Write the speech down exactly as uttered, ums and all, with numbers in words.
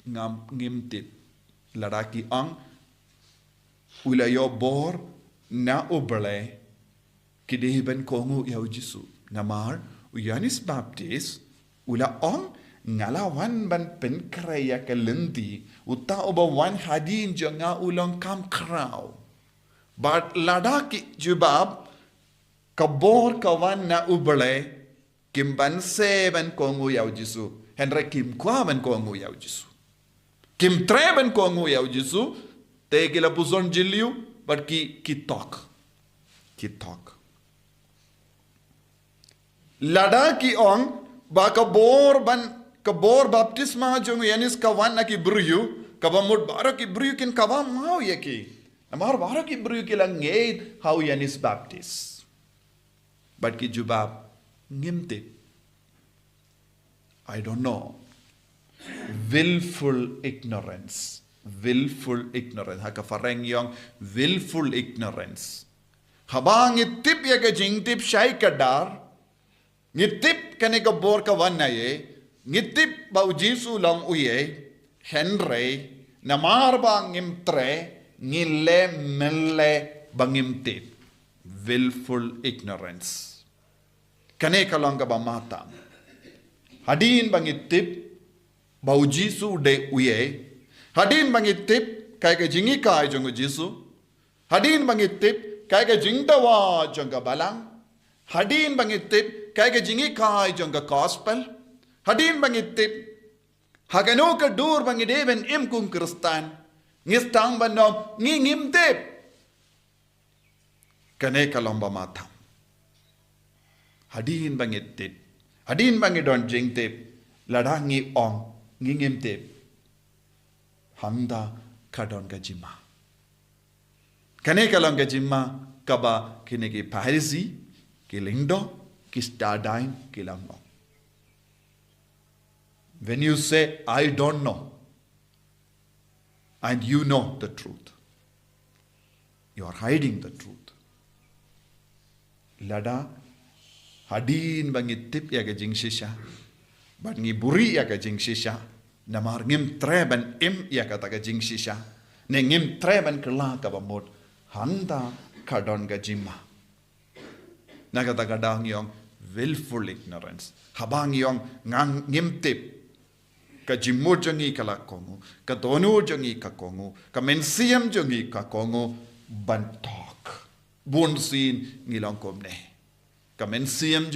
ngam ngim tip. Lada ki ong u la ïoh bor na U Blei, ki dei ban kohnguh ïa U Jisu. Namar u Ïoannis Baptist u la ong, nga la wan ban pynkhreh ïa ka lynti, uta uba wan hadien jong nga u long kam khraw. Bad lada ki jubab, ka bor ka wan na U Blei, kim banse ban kohnguh ïa U Jisu. Hynrei kim kwah ban kohnguh ïa U Jisu. Kim treh ban kohnguh ïa U Jisu, te ki la pyrshang jylliew, bad ki, ki thok. Ki thok. Lada ki ong, ba ka bor ban, ka bor baptisma jong u Ïoannis ka wan na ki briew, kaba mut baroh ki briew kin kaba maw ïa ki. Namar baroh ki briew ki la ngeit ha u Ïoannis Baptist. Bad ki jubab, ngim tip. I don't know. Willful ignorance. Willful ignorance. Ha ka phareng ïong, willful ignorance. Haba ngi tip ïa ka jingtip shai kdar, ngi tip kane ka bor ka wan na ei, ngi tip ba u Jisu u long uei, hynrei, namar ba ngim treh, ngi leh mynleh ba ngim tip. Willful ignorance. Kane ka long kaba matam. Hadien ba ngi tip ba u Jisu u dei uei. Hadien ba ngi tip kaei ka jinghikai jong u Jisu. Hadien ba ngi tip kaei ka jingdawa jong ka balang. Hadien ba ngi tip kaei ka jinghikai jong ka gospel. Hadien ba ngi tip ha kano ka dur ba ngi dei ban im kum Khristan, ngi sdang ban ong ngi ngim tip. Kane ka long ba matam. Hadien ba ngi tip, hadien ba ngi don jingtip, lada ngi ong ngi ngim tip, hangta ka don ka jingma. Kane ka long ka jingma kaba kine ki Pharisi, ki lyngdoh, ki stad dien ki la ong. When you say, "I don't know," and you know the truth, you are hiding the truth. Lada hadien ba ngi tip ïa ka jingshisha, bad ngi buhrieh ïa ka jingshisha, namar ngim treh ban im ïa kata ka jingshisha, ne ngim treh ban kylla kaba mut, hangta ka don ka jingma. Na kata ka daw ngi ong willful ignorance. Haba ngi ong nga ngim tip, ka jingmut jong ngi ka la kohnguh, ka dohnud jong ngi ka kohnguh, ka mynsiem jong ngi ka kohnguh, ban thok. Bunsien ngi long kumne. Ka mynsiem jong